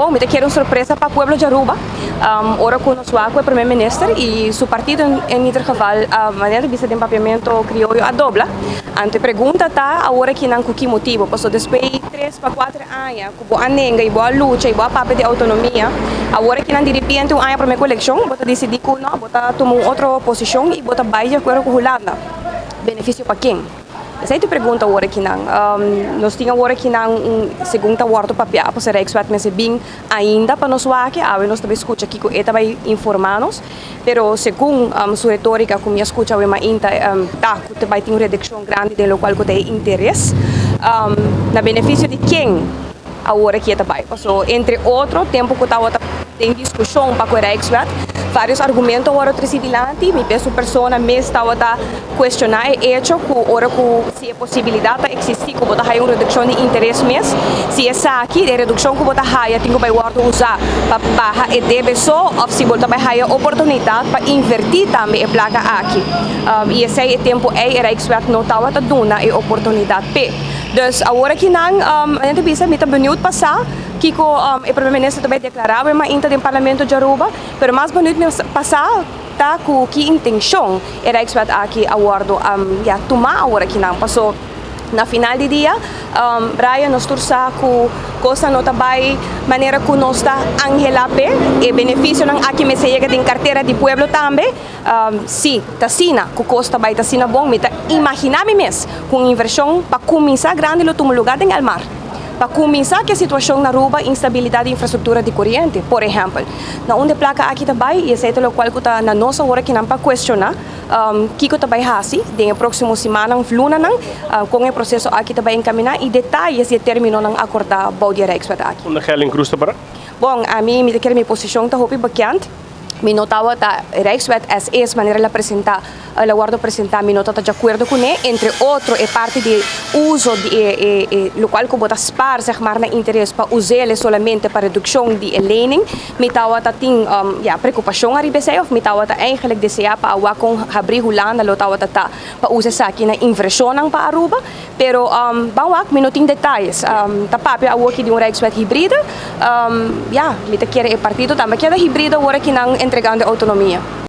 Bon, mi ta kere un sorpresa pa pueblo di Aruba, ora cu nos wak cu e Primer Minister y su partido en ieder geval, manera di bisa den papiamento crioyo, a dobla. Anto e pregunta ta awor akinan cu ki motibo, pasobra despues di 3 pa 4 aña cu bo a nenga y bo a lucha y bo a papia di autonomia, awor akinan di repente un aña prome cu eleccion bo ta dicidi cu no, bo ta tuma un otro posicion y bo ta bay di acuerdo cu Hulanda. Beneficio pa ken? Esey ta e pregunta awor akinan. Nos tin awor akinan un segun ta wordo papia, pues e Rijkswet mester bin ainda pa nos wak, awe nos ta bay scucha kico e ta bay informa nos, pero segun su retorica cu mi a scucha awe mainta, ta cu ta bay tin un reduccion grandi den locual cu ta e interes. Na beneficio di ken awor aki e ta bay? Paso entre otro tempo cu tabata den discusion pa cu e Rijkswet, varios argumento a wordo treci dilanti. Mi pensa un persona mes tabata cuestiona e hecho cu ora cu si e posibilidad ta existi cu bo ta haya un reduccion di interes mes, si esaki, e reduccion cu bo ta haya, tin cu bay wordo usa pa baha e debe so of si bo ta bay haya oportunidad pa inverti tambe e placa aki. Y esey e tempo ey e Rijkswet no tabata duna e oportunidad pe. Dus awor akinan, a gente bisa, mi ta benieuwd pa sa kico e Primer Minister ta bay declara awe mainta den Parlamento di Aruba, pero mas benieuwd mi pa sa ta cu ki intencion e Rijkswet aki a wordo ya tuma awor akinan, paso na final di dia, Brian, nos tur sa cu cos no ta bay manera cu nos ta anhela pe. E beneficionan aki mester yega den cartera di pueblo tambe. Si ta asina cu cos ta bay ta asina bon, mi ta imagina mi mes cu un inversion pa cuminsa grandi lo tuma lugar den Elmar. Pa cuminsa cu e situacion na Aruba, instabilidad di infrastructura di coriente, por ehempel. Na unda e placa aki ta bay? Y esey ta locual cu ta na nos awor akinan pa cuestiona kico ta bay haci den e proximo simannan, lunanan, con e proceso aki ta bay encamina y detayes di e terminonan acorda bou di e Rijkswet aki. Unda Gerlin Cruz ta para? Bon, ami, mi ta kere mi posicion ta hopi bekend. Mi no tabata Rijkswet as is manera el a presenta, el a wordo presenta, mi no ta di acuerdo cune, entre otro e parti di uso di e locual cu bo ta spaar, zeg maar, na interes pa usele solamente pa reduccion di e lening. Mi tabata tin ya, preocupacion ariba esey of mi tabata eigenlijk desea pa awak con habri Hulanda lo tabata ta pa usa esaki na inversionnan pa Aruba, pero ban wak, mi no tin detayes. Ta papia awoki di un Rijkswet hibride. Ya, mi ta kere e partido tambe keda hibride awor akinan entregando autonomia.